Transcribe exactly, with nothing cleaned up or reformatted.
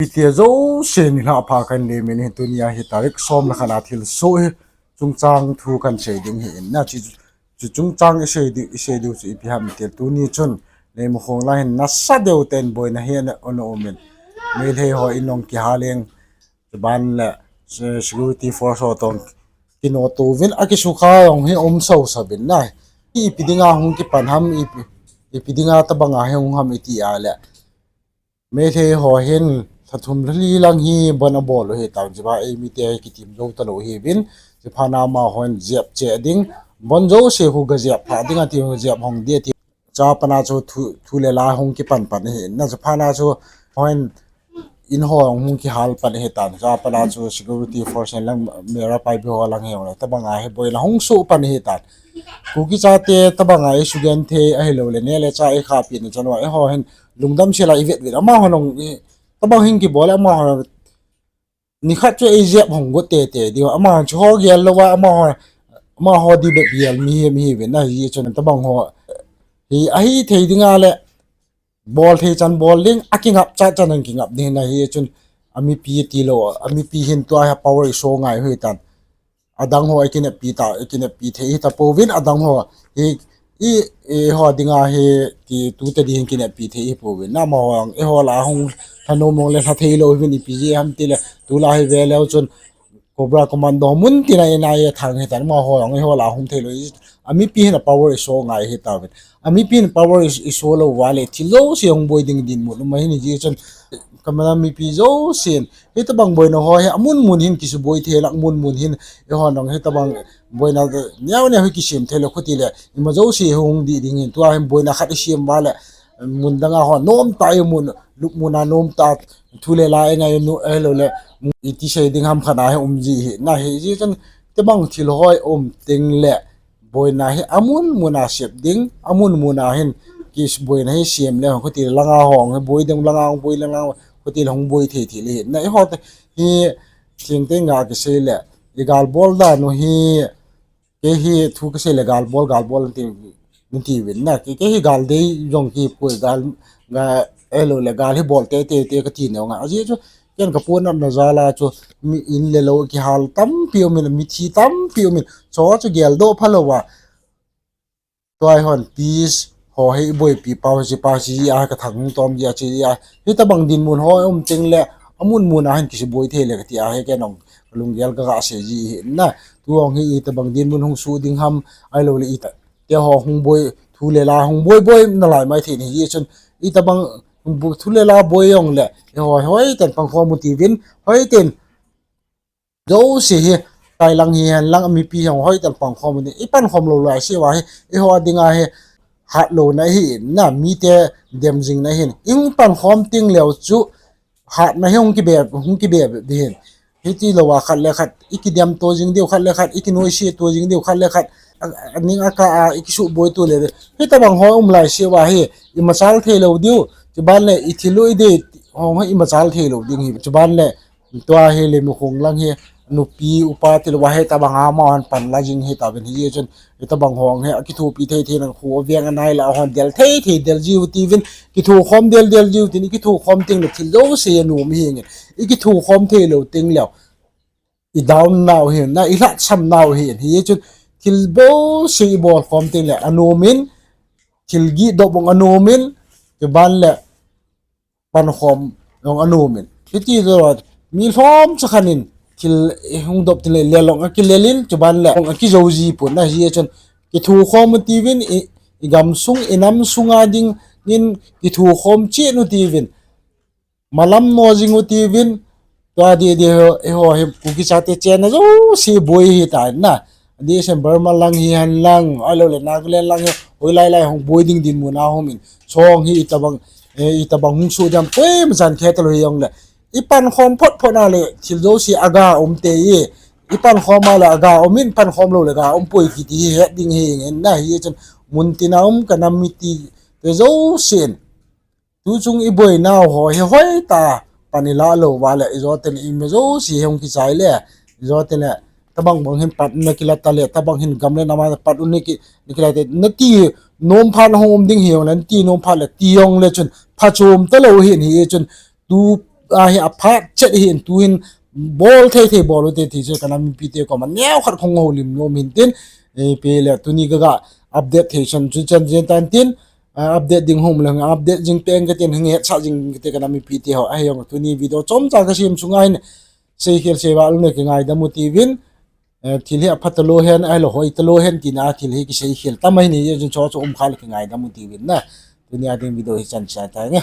Mite jouse nilhah pha kahin lemin, tunia hi tarik som le khat a thilsoh hi chungchang thu kahin sei ding ahin, chuchungchang isei diu chu ipi ham itile, tuni chun Leimakhong lang hin nasa deuh tah in boina hi ana umin, Meitei ho in jong kihal in, chuban le security force ho toh kinoh touvin akisukha jong hi um sosa uvin ahi. Ipi dinga hung kipan ham, ipi dinga tobanga hi hung ham iti a le, Meitei ho hin lha thum lha li lang hi bandh abol u ahitan, chuban eimite hi kitim jou talou ahiuvin, chuphat na amahon jep cheh ding, bandh jouse khu gajep phah ding ati, jep hong ding ati. Chupatna chu thu le la hung kipan pan ahin, chupatna chu hon in ho hung kihal pan ahitan, chupatna chu security force in lang, Meira Paibi ho lang hijongle tobanga hi boina hung soh pan ahitan. Kuki chate tobanga isugenthei ahiloule neh le chah ikhahpina chan uva eiho hin lungdam sel a ivet uvin, amahon jong tobang hin kibol le amahon nikhat chu eijep hong got teitei diu, amahon chu ho gel louva, amaho ding bep gel mi hi, mi ahiuvin ahi, chun tobang ho hi ahithei dinga le bol thei chan bol ding, akingap chat chan jong kingap ding ahi, chun amipi tilou, amipi hin tua hi power iso ngai u ahitan. Adang ho ikineppi ta, ikineppi thei hitapouvin, adang ho hi eiho dinga hi ti tute ding hin kineppi thei hipouvin, amaho jong eiho lah a hung lhanom jongle lha theilou uvin, ipi jeh ham itile tulai hi veleu chun Cobra Commando mun tina NIA athang ahitan, amaho jong eiho lah a hung theilou, amipi hin a power iso ngai ahitauvin. Amipi hin power iso lou uva le thil jouse hung boi ding dinmun um ahin, hijeh chun kamana mipi jousen hitobang boina ho hi amun mun hin kisuboi thei lang, mun mun hin eihon jong hitobang boina neo neo hi kisem theilou khutile ima jouse hung dih ding ahin, tua hin boina khat isem uva le mun danga ho nomtah a imun, lupmun a nomtah a thu le la ingai u ahiloule iti sei ding ham khat a hi um ji ahi, hijeh chun tobang thil ho um tengle boina hi amun mun a sep ding, amun mun a hin kiboina hi sem le hung khutile langa hung boi ding, langa hung boi, langa khutile hung boi thei thei le ahin, eiho hi thengteng a kisei le igal bol dan u hi, kei hi thu kisei le gal bol, gal bol nati uvin, kei hi gal dei jong kipoi, ahiloule gal hi bol teitei te kati neo ngai. Ajeh chu ken kapohnatna jal a chu mi in le lou kihal tampi umin, mithi tampi umin, chu chu geldoh phalouva tua hon peace ho hi iboipi pau hiche pa hiche jeh a kathang hung tom jeh a, hiche jeh a hitobang dinmun ho um tengle amun mun a hin kisuboi thei le kati a hi ken jong kalunggel kaga sei ji ahi. Tu jong hi itobang dinmun hung soh ding ham, ahiloule ite ho hung boi, thu le la hung boi boi nalai mai thei ahi, hijeh chun itobang thu le la boi jongle eiho hoiten pangkhom u tiuvin, hoiten jouse hi, kailang hihen lang amipi jong hoiten pangkhom u tin, ipankhom lou laiseuva hi eiho dinga hi hatlouna ahin, mite dem jingna ahin, ihung pankhom tengleu chu hatna hi hung kibe, hung kibe bep ding ahin. Hitilouva khat le khat ikidemto jing diu, khat le khat ikinoise to jing diu, khat le khat aning akah a ikisuhboi to le, hitobang ho um laiseuva hi imachal theilou diu, chuban le ithil u idei ho hi imachal theilou ding ahi, chuban le tua hi Leimakhong lang hi nupi upa tilouva hitobang a amahon panla jing ahitauvin, hijeh chun hitobang ho hi akithopi thei thei nang khu aveng anai lah a hon del thei thei del jiu tiuvin, kithokhom del del jiu tin, ikithokhom tengle thil jouse anom ahingin, ikithokhom theilou tengleu idown nau ahin, ilhatsam nau ahin, hijeh chun thil jouse ibolkhom tengle anomin, thil gihdop jong anomin, chuban le pankhom jong anomin. Hiti jouva mi lhomcha khat in thil ihung dop tengle lel jong akilel in, chuban le jong akijou ji pon ahi, hijeh chun kithokhom u tiuvin, igamsung inam sunga dingin kithokhom cheh u tiuvin, malam no jing u tiuvin, tua dede eiho hi Kuki chate chenna jouse boi ahitan, adeh Assam, Burma lang hihen lang, ahiloule Nagaland lang hi hoilai lai hung boi ding dinmun a aumin, chong hi itobang hung soh ding ham koima chan khe talou hijongle ipankhom phot phot a le thil jouse aga um tei, ipankhom a le aga umin, pankhom lou le ga umpoi kiti hi het ding ahi, hijeh chun muntina um kanam mite jousen tuchung iboinau ho hi hoitah a pan ilah louva le ijo tengle ima jouse hi hung kichai le, ijo tengle tobang bang hin pat u nakilah tale, tobang hin gam le nam a pat u nakilah te nati nom phat hung um ding hijongle, nati nom phat le ti jongle chun phachom talou ahin, hijeh chun tu ahi aphat chet hin tuhin bol thei thei bol ute ti chu kana mipite koma neokhat kahung houlim nom hin tin, eh, ipi le tuni kaga update thei chan chu chan jen tan tin, ah, update ding hung le update jing peng katin hung hetsah jing kate kana mipite ho ahi jong tuni video chomcha kasem sunga hin seikhel seival u na kingaidam u tiuvin, eh, thil hi apha talou hen, ahilou hoi talou hen tina thil hi kiseikhel tam ahi ni, jeh chun chuchu umkha le kingaidam u tiuvin na. Tunia ding video hi chan cha tai nge.